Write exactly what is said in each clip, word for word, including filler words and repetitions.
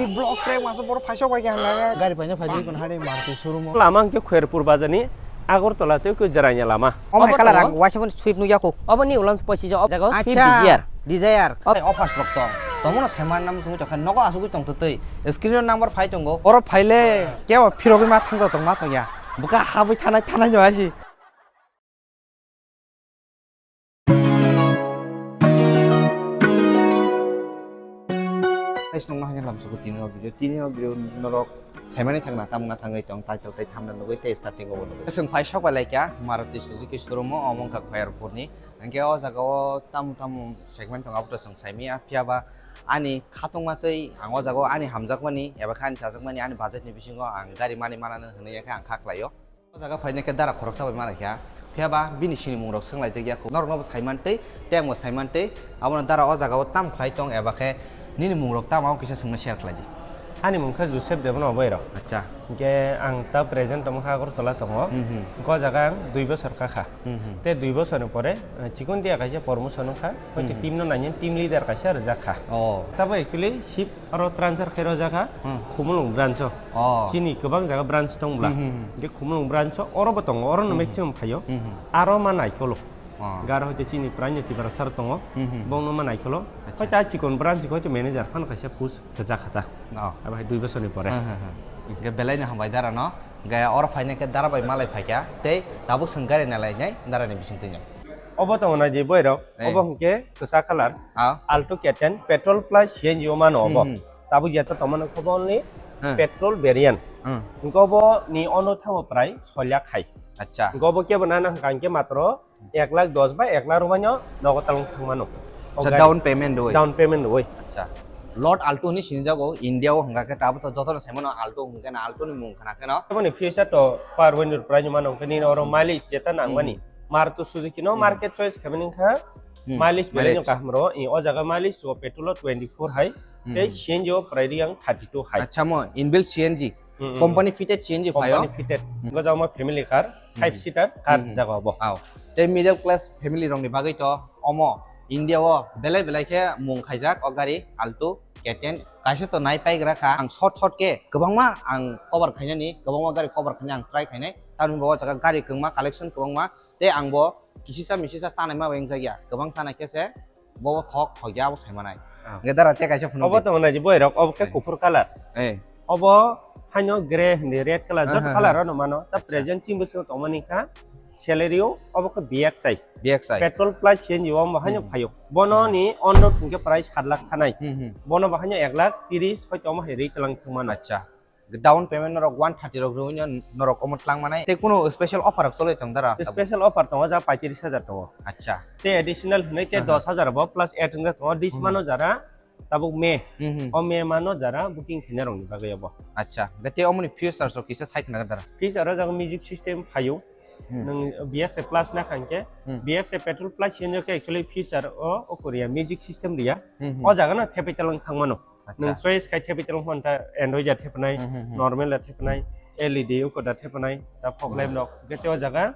Block train masa boro phaisok bai khe hwnna. Gari paina phai di kun hani Maruti showroom o. Lama hwnkhe Khairpur bazar ni Agartala tei khe Jarania lama. Omo hai Obo kalar tongo. Ang waisa phone Swift nukya kho. Obo ni ulang pochi jo jago Swift Acha, Desire. Desire. Ob- Hey, offers rok tong. Tomono saiman nam sungwi tongkha nogo asugwi tong twtwi. Screen o number phai tongo. Oro phaile kebo phirogwi ma thangda tong ma tongya. Buka habwi thanai thanai no asi. Guys, nokno haino lamsugo tini o video, tini o video norok saimani thangna tamna thangwi tong, title tei thumbnail nugwi tei starting o nugwi. Chwng phai sok bai laikha Maruti Suzuki showroom o, omo wngkha Khairpur ni. Hwnkhe o jaga o tamo tamo segment tongo, abo to chwng saimanya, phiya ba ani khatungma tei ang o jaga o ani hamjakmani eba khe ani chajakmani ani budget ni bisingo ang gari mani manano hwnwi khe ang kha khlaio. O jaga phaina khe dara khoroksa bai malaikha. Phiya ba bini sini mungrok swnglaijak ya kho. Norokno bo saiman tei, tei ang bo saiman tei, abono dara o jaga o tam khlai tong eba khe nini mungrok tamo kisa swngno share khlai di. Ani mung khe Joseph Debno Oboiro. Acha. Hingke ang ta present tongkha Agartala tongo. Hmm, hmm. Hingke o jaga ang dui bosor kakha. Hmm, hmm. Tei dui bosorni pore, eh, chikon dia kaisa promotion wngkha. Hoi Hmm, hmm. team no nainani team leader kaisa rwjak kha. Oh. Tabo actually ship Aro transfer khairok jakha Hmm. Khumulwng branch o. Oh. Chini kwbang jaga branch tong bla. Hmm, hmm, hmm. Hingke Khumulwng branch o oro bo tongo, oro no Hmm, hmm. maximum phaio. Hmm, hmm. Aro ma naikholo. Oh. Garo hoite chini Pranyo Tiprasa tongo. Hmm, hmm. Bongno ma naikholo. Acha. Hoite a chikon branch ko hoite manager phan kaisa post rwjak khata. Oh. Abo hai dui bosor ni pore. Hmm, hmm, hmm. Hingke belai no hambai dara no. Hingke oro phaina khe dara bai malai phaikha. Tei tabuk swng gari nalai nai dara ni bising twi no. Obo tongo nai di boirok. Eh. Obo hingke kwchak colour. Ah. Alto K ten, petrol plus C N G o mano obo. Hmm, hmm. Tabuk jeta tongmani khe bo only Hmm. petrol variant. Hmm. Hingke obo ni ono thango prai soi lakh hai. Acha. Hingke obo kebo nana hingka hingke matro ek lakh dos ba ek lakh rwmani nogo talang thangmano. O Acha, gari down payment rwui. Down payment rwui. Acha. Lord Alto hwnwi sinijago India o hingka khe tabuk to jotono saimano Alto hingke na Alto ni mung khna kheno. Aboni future to power window prai mano hingke nini oro mileage jeta nangmani. Hmm. Maruti Suzuki no Hmm. market choice khaimani wngkha Hmm. mileage belai no Mileage. kaham rwo. I o jaga mileage rwo petrol o twenty four hai, Hmm. tei C N G o prai ri ang thirty two hai. Acha mo inbuilt C N G. Hmm, hmm. Company fitted C N G phaio. Company fitted. Hmm. Go jama family car, Hmm. five seater car Hmm. jaga obo. Aw. Tei middle class family rokni bagwi to omo India o belai belai khe mung khaijak o gari Alto K ten. Kaisa to nai paigra kha ang short short khe kwbangma ang cover khainani, kwbangma gari cover khainani ang try khainai. Tamni bo o jaga gari kwbangma collection kwbangma. Tei ang bo kisisa misisa chanai ma wngjakya, kwbang chanai khe se bo thok thokya abo sai manai. Ah. Hingke dara tei kaisa phunuk Obo di. Tongo nai di boirok, obo khe Eh. kuphur colour. Eh. Obo haino grey hindi, red colour, joto Aha, colour aha. Rok no mano. Ta Acha. Present chini bwskango tongmani kha Celerio, obo khe B X I. B X I. Petrol plus C N G o omo haino Hmm. phaio. Bono Hmm. ni on road hingke price sat lakh thanai. Hmm, hmm. Bono bo haino ek lakh tris hoito omo hai ri tlang thang mano. Acha. Down payment norok one thirty rok rwino norok omo tlang manai. Tei kuno special offer rok choli tong dara? Special offer tongo, ja paitris hajar tongo. Acha. Tei additional hwnwi tei Aha. Dos hajar bo plus add wngya tongo. Dis Hmm. mano jara tabuk May. Hmm, hmm. O May mano jara booking khaina rokni bagwi obo. Acha. Hwnkhe tei omoni features rok kisa sai khna dara? Feature o jaga music system phaio. Hmm. Nwng B X I plus na kha hwnkhe, Hmm. B X I petrol plus C N G khe actually feature o, o kwrwi ya, music system rwya. Hmm, hmm. O jaga no thepai talang thang mano. Acha. Nwng choice khai thepai talang phano ta Android da thepanai, Hmm, hmm, hmm. Normal da thepanai, L E D uko da thepanai, ta fog Hmm. lamp rok. Hwnkhe tei o jaga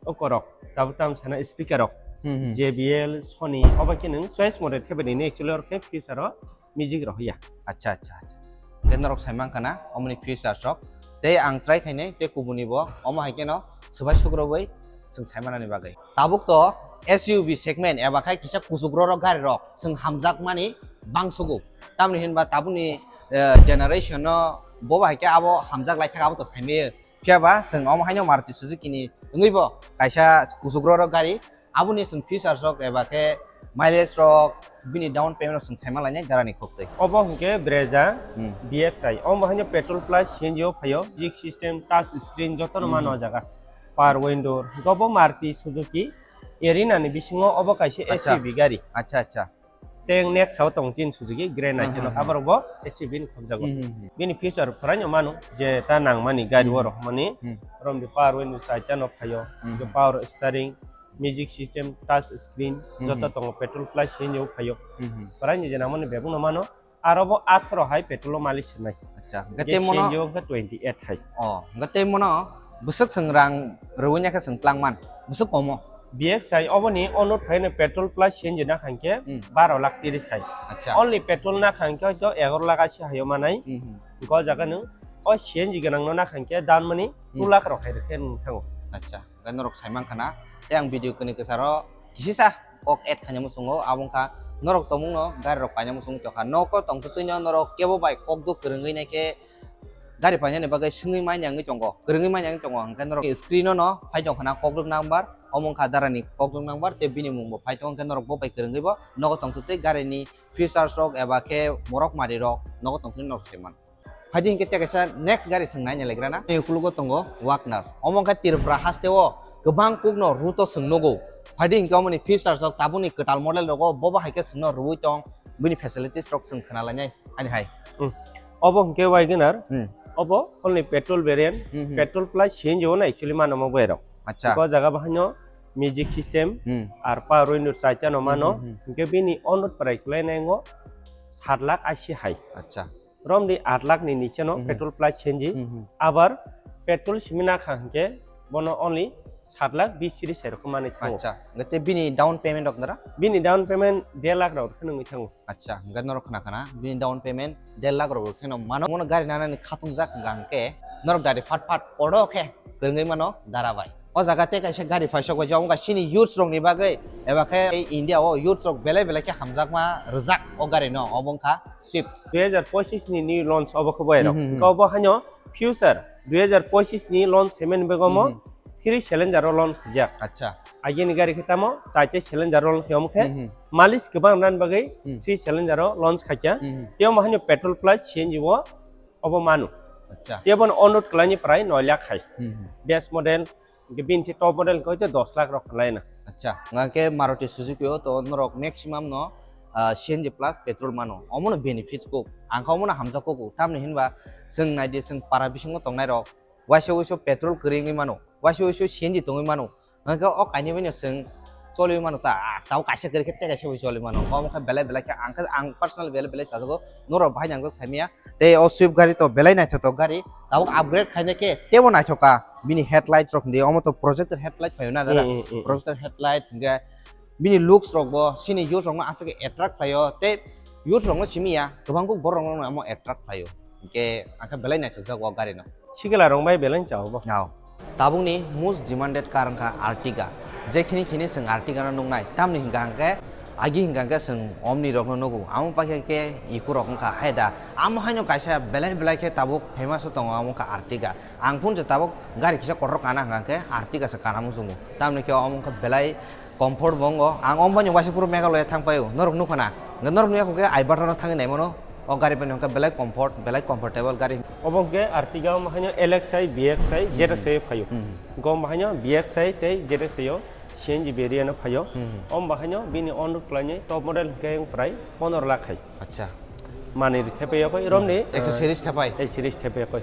uko rok, tabuk tamo sana speaker rok, Hmm, hmm. J B L, Sony, obo khe nwng choice mode thepai nini actually oro khe feature o music rok ya. Acha, acha, acha. Hwnkhe norok sai mankha na, omoni features rok. Tei ang try khainai, tei kubuni bo, omo hai kheno swbai sukrobwi chwng sai manani bagwi. Tabuk to S U V segment eba khai kisa kuchuk rorok gari rok chwng hamjakmani bangsugo. Tamni hinba tabukni, eh, generation no bo bai khe abo hamjak lai thak abo to saimaya. Phiya ba chwng omo haino Maruti Suzuki ni wngwi bo kaisa kuchuk rorok gari, aboni chwng features rok eba khe mileage rok bini down payment rok chwng saima lainai dara ni khok twi. Obo hwnkhe Brezza Hmm. B X I. Omo haino petrol plus C N G o phaio, music system, touch screen joto no Hmm. mano o jaga. Power window, gobo Maruti Suzuki Erina ni bisingo obo kaisa Acha. S U V gari. Acha, acha. Tei ang next sao tong chin Suzuki Grand Hmm, Icon hmm, hmm. Aborok bo S U V ni khobjago. Hmm, hmm, hmm. Bini feature pharai no mano je ta nangmani gari Hmm, o hmm. Rohormani Hmm. Romni power window saita no phaio, Hmm, je hmm. Power steering, music system, touch screen, Hmm, joto hmm. Tongo petrol plus C N G o phaio. Hmm, hmm. Pharai ni je nangmani bebak no mano, aro bo atharo hai petrol o mali swnai. Acha, hwnkhe Je tei mono C N G o hwnkhe twenty eight hai. Oh, hwnkhe tei mono bwswk chwng rang rwui ya khe chwng tlangman, bwswk komo? B X I oboni onut phaino petrol plus C N G nakha hinkhe Hmm. baro lakh tiris hai. Acha. Only petrol nakha hinkhe hoito egaroh lakh asi haio manai. Hmm, hmm. Go jaga nwng o C N G gwnangno nakha hinkhe down money Hmm. two lakh rok hai rwkhe nwng thango. Acha. Hwnkhe norok sai mankha na. Tei ang video kwnwi kwcharo kisisa kok add khaina muchungo. Abo wngkha norok tongmungno gari rok paina muchungo tongkha. Noko tongtwtwino norok kebo bai kok duk kwrwngwi naikhe gari painani bagwi swngwi manya wngwi tongo, kwrwngwi manya wngwi tongo, hwnkhe norok screen-o no phai tongkha na kokrok number, omo wngkha darani kokrok number, tei bini mung bo phai tongo, hwnkhe norok bo bai kwrwngwi bo nogo tongtwtwi garini features rok eba khe morok mari rok nogo tongtwtwi norok sai mano. Phaidi hinkhe tei kaisa next gari swng nai nailagrana, ani ukulugo tongo Wagoner, omo wngkha Tripura hasteo kwbang kokno route-o swng nugo. Phaidi hinkhe omoni features rok tabukni kwtal model rogo bobo hai khe swngno rwui tong, bini facilities rok swng khna lainai. Ani hai. Hmm. Obo hwnkhe Wagoner. Hmm. Obo only petrol variant, Hmm, hmm. petrol plus C N G o no actually mano mo boyarok. Acha. Go jaga bahaino music system, Hmm. ar power window chaita no mano. Hmm, hmm, hmm. Hwnkhe bini onut price lainai ngo sat lakh asi hai. Acha. Romdi aat lakh ni niche no Hmm, hmm. petrol plus C N G. Hmm, hmm. Abar petrol simi nakha hwnkhe bono only sat lakh bis tiris hai rok manwi thango. Acha. Hwnkhe bini down payment rok nara? Bini down payment der lakh rok kheno wngwi thango. Acha, hwnkhe norok khna khna, bini down payment der lakh rok kheno mano. Mono gari nanani khatungjak hwnkha hwnkhe norok dari phat phat kodo khe kwrwngwi mano dara bai. O jaga tei kaisa gari phaisok bai, jabo wngkha chini youths rokni bagwi, eba khe ei India o youths rok belai belai khe hamjakma rwjak o gari no, obo wngkha Swift. Dui hajar pochis ni new launch obo khe boyarok. Hmm, hmm, hmm. Hwnkhe obo haino future dui hajar pochis ni launch khaimani bagwi omo Hmm, hmm. three cylinder o launch khaijak. Acha. Agini gari khe tamo chaita cylinder o launch khaiyom khe Hmm, hmm. mileage kwbang rwnani bagwi Hmm. three cylinder o launch khaikha. Hmm, hmm. Tei omo haino petrol plus C N G o obo manu. Acha. Tei bono onut kwlaini prai noi lakh hai. Hmm, hmm. Base model, hwnkhe bini se top model hwnkhe hoite dos lakh rok kwlaina. Acha, hwnkhe Maruti Suzuki o to norok maximum no, ah, C N G plus petrol mano. Omono benefits kuk, ang kha omono hamjak kuk, tamni hinba chwng naidi chwng para bisingo tongnai rok, waisa waisa petrol kwrwi wngwi mano, waisa waisa C N G tongwi mano. Hwnkhe o kainwi bai no chwng choliwi mano ta, ah, tabuk kaisa kwrwi khe tei kaisa bai choliwi mano. Omo khe belai belai khe ang khe, ang personally belai belai chajago, norok bahai nangjak saimanya. Tei o Swift gari to belai naithotok gari, tabuk upgrade khaina khe teibo naithoka. Bini headlight rok hindi, omo to projector headlight phaio na dara. Mm, mm, mm, mm. Projector headlight hingke bini looks rok bo chini youth rok no aswk attract khlaio, tei youth rok no simi ya, kwbang kuk borok rok no amo attract khlaio. Hingke ang khe belai naithokjak o gari no. Sikla rok bai belai cha obo. Nao. Tabukni most demanded car wngkha Ertiga. Je khini khini chwng Ertiga no nuknai, tamni hingka hingke agi hingka hingke chwng Omni rokno nugo. Amo paikhe khe Eeco rok wngkha, hai da. Amo haino kaisa belai belai khe tabuk famous o tongo, amo wngkha Ertiga. Ang phone se tabuk gari kisa kotor kana hingka hingke Ertiga se kana muchungo. Tamni khe amo wngkha belai comfort bo wngo. Ang omo baino waisa phuru Meghalaya thang paio. Norok nukha na? Hingke norok nukya khe I button o thangwi naimano. O gari bai hingke belai comfort, belai comfortable gari. Obo hingke Ertiga, omo haino L X I, V X I, Hmm. Z X I o phaio. Hmm. Hingke omo haino V X I tei Z X I o C N G variant o phaio. Hmm. Omo bahaino bini onrok kwlaini top model hingke prai pondro lakh hai. Acha. Manwi thepai yakoi, romni, Hmm. X series thepai? X series thepai yakoi.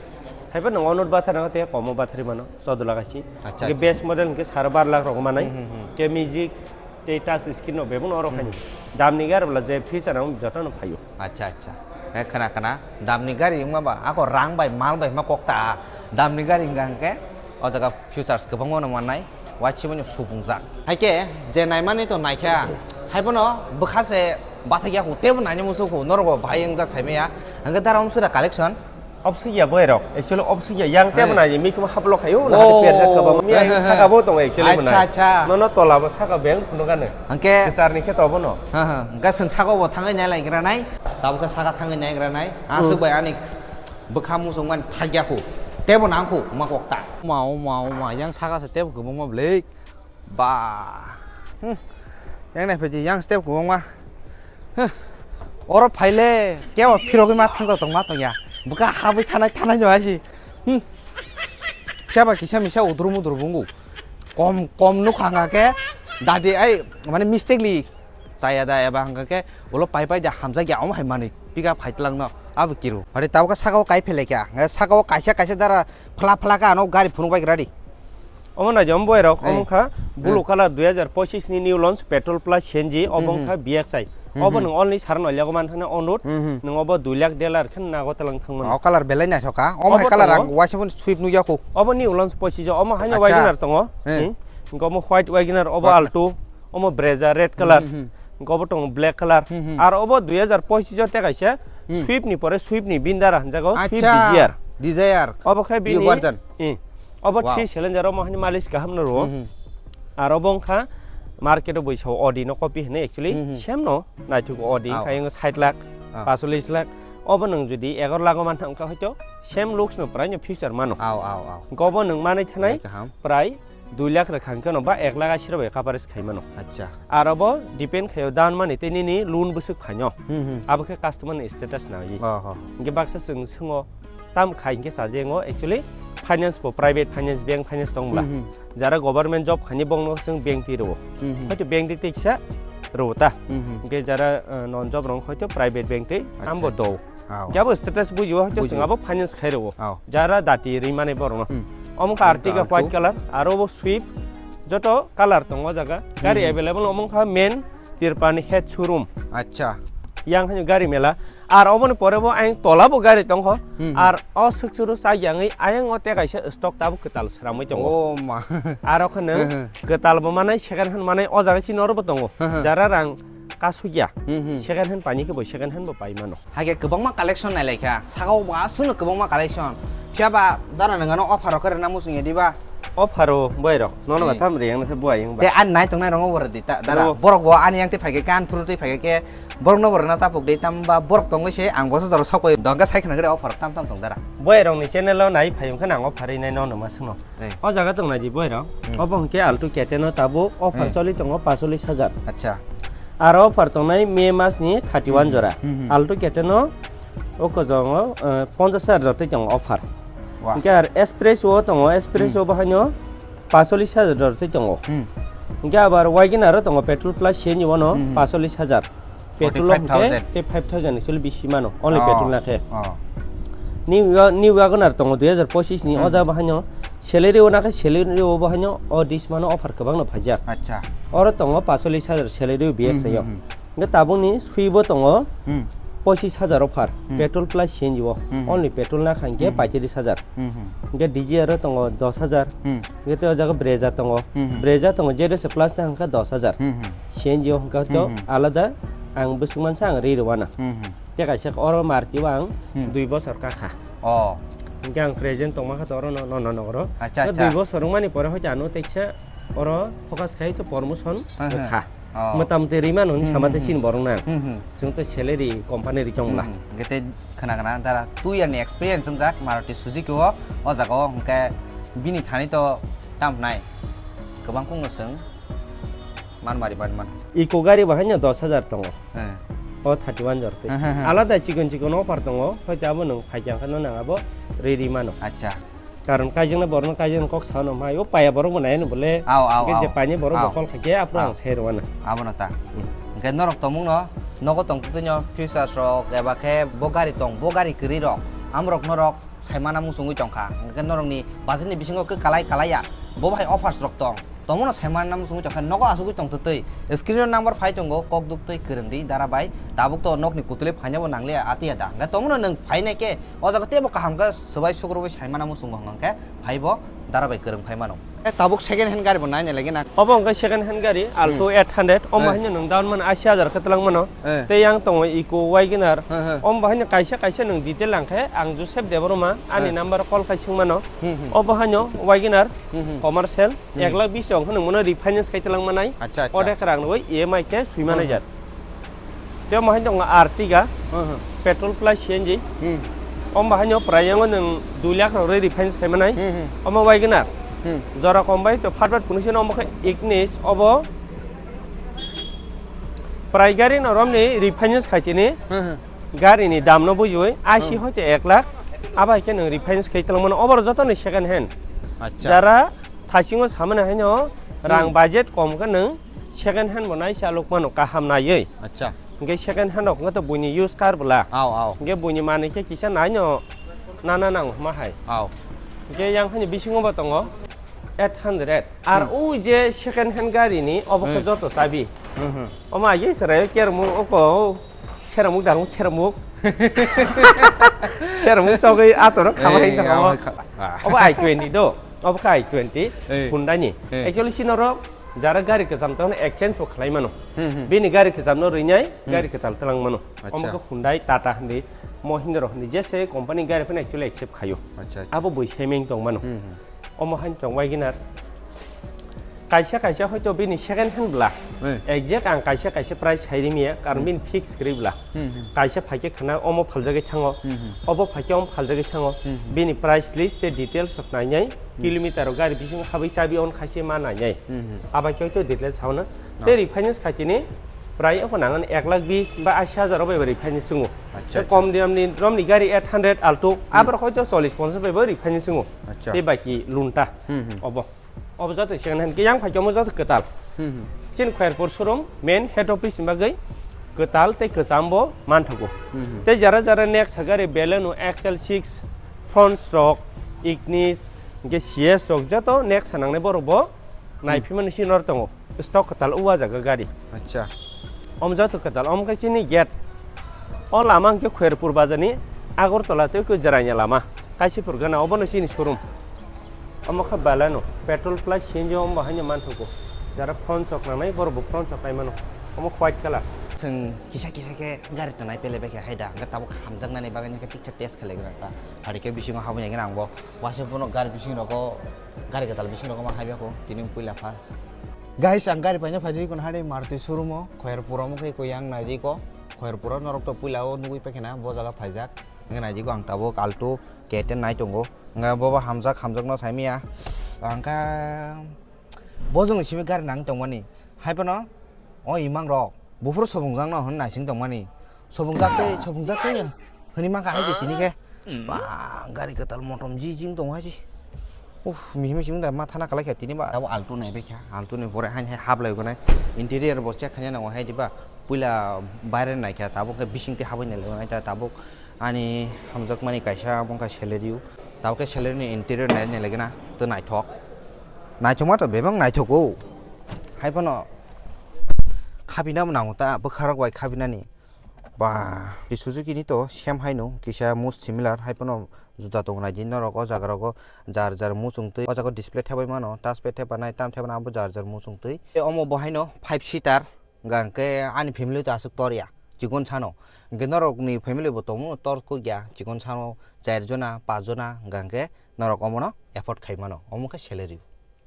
Haiba nang onut bathar nang te komo bathari mano, chaudo lakh asi. Acha, Hingke acha. Base model hingke sare bar lakh rok manai. Hmm, hmm, hmm. Ke music, tei touch screen no bebak no oro Hmm. khaini. Damni gari bwla je feature ang joto no phaio. Acha, acha. Eh, khana, khana. Damni gari wngma ba, ako rang bai, mal bai ma kok ta. Damni gari hingka hingke, o jaga features kwbangma no mannai. Waisibani supungjak. Haike je naimani to naikha, haibono bwkha se bathakya khu, tebo naina muchung khu, norok bo bahai wngjak saimaya. Hingke dara wng sura collection. Obswk ya boy rok, actually obswk ya, yang tebo Hey. nai, mikhumo haplo khayo, Oh. na hadi perjak kabo, mi Hey, hey, hey. saka bo tongo actually Acha, bo nai. acha. Nono tola bo saka beng phunukani. Hingke Kisarni khe tobo no. Ha, ha. Hingke chwng saka bo thangwi nai lai gra nai, tabukhe saka thangwi nai gra nai. Aswk Hmm. bai ani bwkha muchung mani thakya khu. Tebo nang khu, ma kok ta. Ma, o ma, o ma, yang saka se tebo kwbangma bwlwi. Ba. Hmm. Yang nai phaidi yang step kwbangma. Huh. Oro phaile kebo phirogwi ma thangtok tong ma tongya. Bwkha habwi thanai thanai no asi. Hmm. Phiya ba kisa misa udru mudru bungu. Kom kom nukha nga khe dadi ai mane mistakenly chaya da eba hangka khe ulo pai pai da hamjak ya omo hai manwi pick up hai tlang no abo kiru. Hore tabukha saka o kai phelai kha. Saka o kaisa kaisa dara phla phla kha ano gari phunuk bai gra di. Omo naidi, omo boy rok, Hey. omo kha blue Hmm. colour dui hajar pochis ni new launch petrol plus C N G, obo Hmm, wngkha hmm. V X I. Hmm, Obo hmm. nwng only sar noi lego man thangna onut, Hmm, hmm. nwng obo dui lakh delar khe nago talang thangmani. O colour belai naithok kha. Omo Obo hai colour tongo. ang waisa phone Swift nukya khu. Obo new launch pochis o, omo haino Acha. Wagoner tongo. Hmm. Hmm. Hwnkhe omo white Wagoner, obo Wagoner. Alto, omo Brezza red colour. Hmm, hmm, hmm. Hwnkhe obo tongo black colour. Hmm, hmm. Aro obo dui hazar pochish o tei kaisa Hmm. Swift ni pore Swift ni bini dara hwnjago Swift Acha, Dzire. Dzire. Obo khe bini New version. Hmm. Obo Wow. Three cylinder omo hani mileage kaham no rwo. Hmm, hmm. Aro obo wngkha market o bui sao Audi no copy hwnwi actually Hmm, hmm. Same no naithok Audi Wow. Wngkha yang sait lakh, Wow. pasolis lakh. Obo nwng jodi egaroh lakh o man thang kha hoito same looks no prai no future mano. Wow, wow, wow. Hwnkhe obo nwng manwi thanai Belai kaham. Prai dui lakh rwkha hwnkhe no ba ek lakh ashi rok bai coverage khai mano. Acha. Aro bo depend khaio down money tei nini loan bwswk phaino. Hmm, hmm. Abo khe customer ni status nai. Oh, oh. Hwnkhe baksa chwng swngo tam khai hwnkhe chajengo actually finance bo private finance bank finance tong bwla. Hmm, hmm. Jara government job khaini bongno chwng bank twi rwo. Hmm, hmm. Hoito bank twi tei kisa rwo ta. Hmm, hmm. Hwnkhe jara, eh, non job rok hoito private bank twi Acha, ambo acha. Do. Ao. Jabo status bujiwo hoito Bujiwo. Chwng abo finance khai rwo. Ao. Jara dati ri mane borokno. Hmm. Omo kha Omo kha Ertiga Alto. White colour, aro bo Swift, joto colour tongo o jaga. Gari Hmm. available omo kha main Tirpani head showroom. Acha. Yang hani gari mela. Ar oboni pore bo ayang tola bo gari tongkho. Hmm, hmm. Ar o swksuru chak yangwi ayang o tei kaisa stock tabuk kwtal sramwi tongo. Oh ma. Aro khe nwng Hmm, hmm. Kwtal bo manai second hand manai o jaga chini oro bo tongo. Hmm, hmm. Jara rang kasukya. Hmm, hmm. Second hand paini khe bo second hand bo pai mano. Haikhe kwbangma collection nailaikha, sakao bo aswkno kwbangma collection. Phiya ba dara nwng ano offer rok khe rwna muchung ya diba? Offer o boy rok, nono ba Hmm. Tam riyang nase buai wng ba. Te ani nai tongnai rok bo rwdi ta, dara. Rw. Borok bo ani yang twi phaikhe, kan thuru twi phaikhe khe, borok no bo rwna tapuk di, tamba borok tongwi se ang boso jora sokoi dongkhe sai khna gre offer tam tam tong dara. Boy rok ni channel o nai phai wngkhe nang offer rinai nono ma swngno. Ei. O jaga tong nai di boy rok. Hmm. Obo hwnkhe Alto K ten o tabuk offer Hmm. Choli tongo pasolis hajar. Acha. Aro offer tongnai May mas ni thirty one Hmm. Jora. Hmm, hmm. Alto K ten o o kojongo, eh, ponchash hajar jora twi tongo offer. Wah. Hwnkhe ar Express o tongo, Express Hmm. o bahaino pasolis hajar jora twi tongo. Hmm. Hwnkhe abar Wagon R o tongo petrol plus C N G o no Hmm, hmm. Pasolis hajar. Petrol o hwnkhe forty five thousand. Tei five thousand actually bisi mano, only Oh. Petrol na khe. Oh. New Wa-, New Wagon R tongo dui hazar pochis ni, Hmm. O jaga bahaino salary o na khe salary o bahaino o dis mano offer kwbang no phaijak. Acha. Oro tongo pasolis hajar salary o B X Hmm, I o. Hmm, hmm. Hwnkhe tabukni Swift bo tongo Hmm. Pochis hajar offer, Hmm. Petrol plus C N G o. Hmm, hmm. Only petrol na kha hwnkhe Hmm, hmm. Paitris hajar. Hmm, hmm. Hwnkhe D G R o tongo dos hajar. Hmm. Hwnkhe tei o jaga Brezza tongo. Hmm, hmm. Brezza tongo, Z S A plus na hwnkha dos hajar. Hmm, hmm. C N G o hwnkha to Hmm, hmm. Alada ang bwswk mansa ang ri rwna. Hmm, hmm. Tei kaisa oro Maruti o ang Hmm. Dui bosor kakha. Oh. Hwnkhe ang present tongma kha to oro no, no, no, no, oro. Acha, acha. Dui bosor wngmani pore hoite ano teksa oro focus khai to promotion Hmm, hmm. Kha. Oh. Motamoti rimano hwnwi Hmm, sama hmm, tei hmm. Chini borok na. Hmm, hmm. Chwng to salary company ri tong bwla. Hmm, hmm. Hwnkhe tei khna khna dara two year ni experience wngjak Maruti Suzuki o, o jaga o hwnkhe bini thani to tam hwnai kwbang kung no chwng man mari man man. Eco gari bo haino dos hajar tongo. He. O thirty one jor twi. He, he, he. Alada chikon chikon offer tongo, hoite abo nwng phai khe ang khe no nang abo ri ri mano. Acha. Karon kaijaknai borokno kaijaknai kok sao no mai, o paya borok bo nai ano bole. Ao, ao, hwnkhe je ao. Paini borok Ao. Bo call khaikhe aphuru Ao. Ang sai rwna. Abono ta. Hmm. Hwnkhe norok tongmungno nogo tongtwtwino futures rok eba khe bo gari tong, bo gari kwrwi rok amorok norok saimana muchungwi tongkha. Hwnkhe norokni budget ni bisingo khe kalai kalaiya bo bahai offers rok tong. Tongmano saimana muchungwi tongkha nogo achugwi tongtwtwi. Screen o number phai tongo, kok duktwi kwrwngdi dara bai. Tabuk to nokni kutulwi phainabo nangliya atiya da. Hwnkhe tongmano nwng phainai khe o jaga teibo kaham khe swbai sukrubwi saimana muchungo hwnkhe phaibo dara bai kwrwng phai mano. E, tabuk second hand gari bo naina lagi na. Obo hwnkhe second hand gari, Alto Hmm. eight hundred, omo Eh. Haino nwng down mano ashi hajar khe twlang mano. Eh. Tei yang tongo Eco Wagon R. He, he. Omo haino kaisa kaisa nwng detail lang khe ang Joseph Debbarma ani Eh. Number call khai swng mano. Hmm, hmm. Obo haino Wagon R, Hmm, hmm. Commercial, Hmm. Ek lakh bis rok hwnwi nwng mano refinance khai twlang manai. Acha, acha. Odek rang rwi E M I khe swi manai Hmm. Jat. Tei omo hai tongo Ertiga, Hmm, hmm. Petrol plus C N G. Hmm. Omo hai no prai yango nwng dui lakh rok rwi refinance khai manai. Hmm, hmm. Omo Wagon R. Hmm. Jora kom bai to phat phat phunukse no omo khe Ignis obo prai gari no romni refinance khai chini. Hmm, hmm. Gari ni dam no bujiwi ashi Hmm. Hoite ek lakh. Abai khe nwng refinance khai twlang mano. Obo joto ni second hand. Acha. Jara thasingo samani haino rang Hmm. Budget kom khe nwng second hand bo nai chalok mano kaham naiwi. Acha. Hwnkhe second hand rok wngkha to buini use car bwla. Ao, ao. Hwnkhe buini manwi khe kisa naino nana nango hwnma hai. Ao. Hwnkhe yang haino bisingo bo tongo eight hundred. Ar Hmm. O je second hand gari ni obo khe Hmm. Joto chabi. Hmm, hmm. Omo age chwrai kermuk oko khermuk dango khermuk. Khermuk chogwi atorok khama Ei, hai tongmo. Ao, kha-, ah. Obo I twenty do. Obo khe i twenty, eh, Hyundai ni. Eh. Actually, chini oro jara gari kwcham tongno exchange bo khlai mano. Hmm, hmm. Bini gari kwcham no rwnai, hmm, gari kwtal tlang mano. Acha. Omo khe Hyundai, Tata hindi, Mahindra hindi, jese company gari phano actually accept khaio. Acha, acha. Abo bui semeng tong mano. Hmm, hmm. Omo hain tong WagonR. Kaisa kaisa hoito bini second hand bla. Eh. Exact ang kaisa kaisa price hai rimiya, karon, hmm, bini fix kwrwi bla. Hmm, hmm. Kaisa phaikhe khana omo phaljagwi thango. Hmm, hmm. Obo phaikhe omo phaljagwi thango. Hmm, hmm. Bini price list tei details rok nainai, hmm, kilometer rok gari bisingo habwi chabi on khaise ma nainai. Hmm, hmm. Abai khe hoito details sauna. No. Tei refinance khaitini prai wngkha nang ek lakh bis ba ashi hajar rok bai refinance wngo. Acha, tei acha. Kom dam ni romni gari eight hundred Alto, hmm, aborok hoito chollish ponchash bai bo refinance wngo. Acha. Tei baki lunta. Hmm, hmm. Obo. Obo joto second hand khe yang phaikhe omo joto kwtal. Hmm, hmm. Chini Khairpur showroom main head office ni bagwi kwtal tei kwcham bo manthogo. Hmm, hmm. Tei jara jara next gari Baleno X L six, Fronx rok, Ignis, hwnkhe C S rok joto next nangnai borok bo, hmm, naiphimani chini oro tongo. Stock kwtal o jaga gari. Acha. Omo joto kwtal, omo khe chini gate. O lama hwnkhe Khairpur bazar ni Agartala tei khe Jirania lama. Kaisipur gana obono chini showroom. Omo khe Baleno, petrol plus C N G omo bo haino manthogo. Jara Fronx rok nangnai, borok bo Fronx rok kai mano. Omo white colour. Chwng kisa kisa khe gari tongnai pele bai khe hai da, hwnkhe tabuk hamjaknani bagwi hwnkhe picture test khlai gra ta. Hari khe bisingo habwi nai gana ang bo. Waisa bono gari bising rogo, gari kwtal bising rogo ma hai biyakho, tini puila first. Guys, ang gari paina phaidi kono hari Maruti showroom o, Khairpur omo khe ko yang nai ri ko. Khairpur o norok to puila o nugwi paikha na, bo jaga phaijak. Wngkhe nai di ko ang tabuk Alto K ten nai tongo. Wngkhe bo bo hamjak, hamjak no sai manya. Ang kha bo jongni simi gari nang tongmani. Hai phano o imang rok buphuru sobongjak no hwn naising tongmani. Sobongjak tei, sobongjak tei hwnwi mankha hai je tini khe. Ba, gari kwtal motom ji jing tongo hai je. Uff, mihim mihim da ma thana kalai kha tini ba. Abo Alto nai bai kha, Alto ni pore hain hai hap lai gonai. Interior bo check khaina nango hai di ba. Puila baire nai kha, tabuk khe bising tei habwi nai lai gonai ta tabuk. Ani hamjakmani kaisa abo wngkha Celerio. Tabuk khe Celerio ni interior nai nai lai gana, to naithok. Naithokma to bebak naithok o. Hai phano khabina bo nango ta, bwkha rok bai khabinani. Ba, Suzuki ni to same hai no, kisa most similar, hai phano juda tong nai di norok o jaga rogo jar jar muchung twi. O jaga o display thepai mano, touchpad thepanai, tam thepanai abo jar jar muchung twi. Omo bo hai no five seater. Hingkha hingke ani family to aswk tor ya, chikon sano. Hingke norokni family bo tongmo tor kuk ya, chikon sano char jona, pas jona, hingkha hingke norok omono afford khai mano, omo khe salary.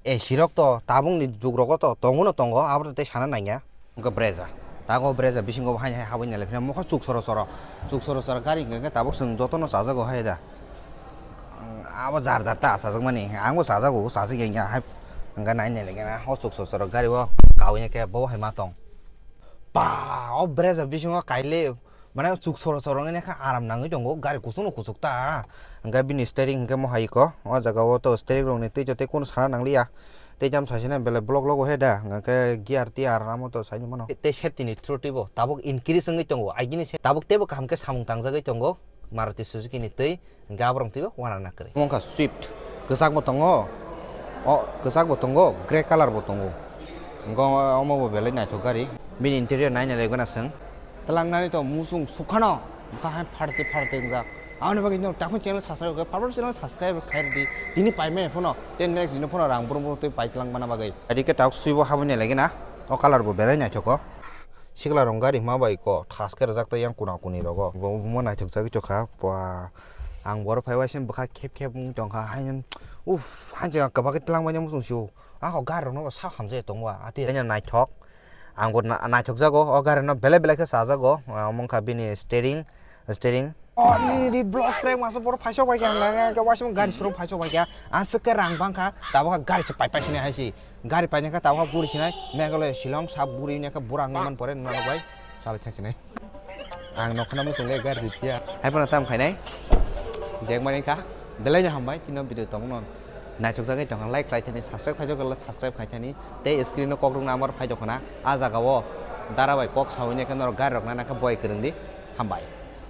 A C rok to tabukni jugrogo to tongo no tongo, abo to tei sana nangya. Hingke Brezza, tago Brezza bisingo bo haini hai habwi nai lai phina mokha chuk soro soro, chuk soro soro gari hingke tabuk chwng jotono chajago hai da. Abo jar jar ta chajakmani, angbo chajago, chajak ya, ya, hai, hingke nai nai leke na, o chuk soro soro gari o kawi ya khe bo hai ma tong. Ba, o Brezza bisingo kaile, mane chuk soro soro wngya khe aram nangwi tongo, gari kuchuk no kuchuk ta. Hingke bini steering hingke mo hai ko, o jaga o to steering rok ni twi to tei kunu sana nangliya. Tei jam sasina belai block logo he da, hingke gear tiar amo to saini mano. Tei safety ni through twi bo tabuk increase wngwi tongo, agini se tabuk teibo kaham khe samung tangjagwi tongo Maruti Suzuki ni twi. Hingke aborok twibo uanang na kwrwi. Omo wngkha Swift, kwchak bo tongo, o kwchak bo tongo, grey colour bo tongo. Hingke omo bo belai naithok gari. Bini interior nai nai lai gana chwng. Twlangnani to muchung sukhano, bwkha hai pharti pharti wngjak. Aboni bagwi no takhu channel subscribe khe, pharpar channel subscribe khai rwdi. Tini paimai phano, tei next dino phano rang brum brum twi pai twlang bana bagwi. Adi khe tok swibo habwi nai lai gana, o colour bo belai naithok o. Sikla rong gari hima bai ko, thaske rwjak tei yang kuna kuni rogo. Bo, bo naithok jagwi tokha, pua. Ang boro phai waisem bwkha khep khep wng tongkha, haino, uff, haino kwbakhe twlang baino muchung sio. Ako gari rokno bo sak hamjai tongo, ati haino naithok. Ang bo na-, naithok jago, o gari no belai belai khe chajago, ah, omo wngkha bini steering, steering. Oh, nini ri block track masa boro phaisok bai kha, hwnka hwnkhe waisem gari surung phaisok bai kha, aswk khe rang bangkha, tabukha gari se pai pai sinai hai se. Gari painai khe tabukha guri sinai, Meghalaya Shillong sab guri wngya khe bura wngwi man pore nwngnarok bai chalai thang sinai. Ang nokhana muchung le gari ripya. Hai phano tam khainai. Jekmani kha. Belai no hambai, tino video tongno naithok jagwi tongkha, like khlai thani, subscribe khaijak khe subscribe khai thani. Tei screen o kok rwkna amar phai tongkhana. A jaga o dara bai kok sawi nai khe norok gari rok nana khe boi kwrwng di. Hambai.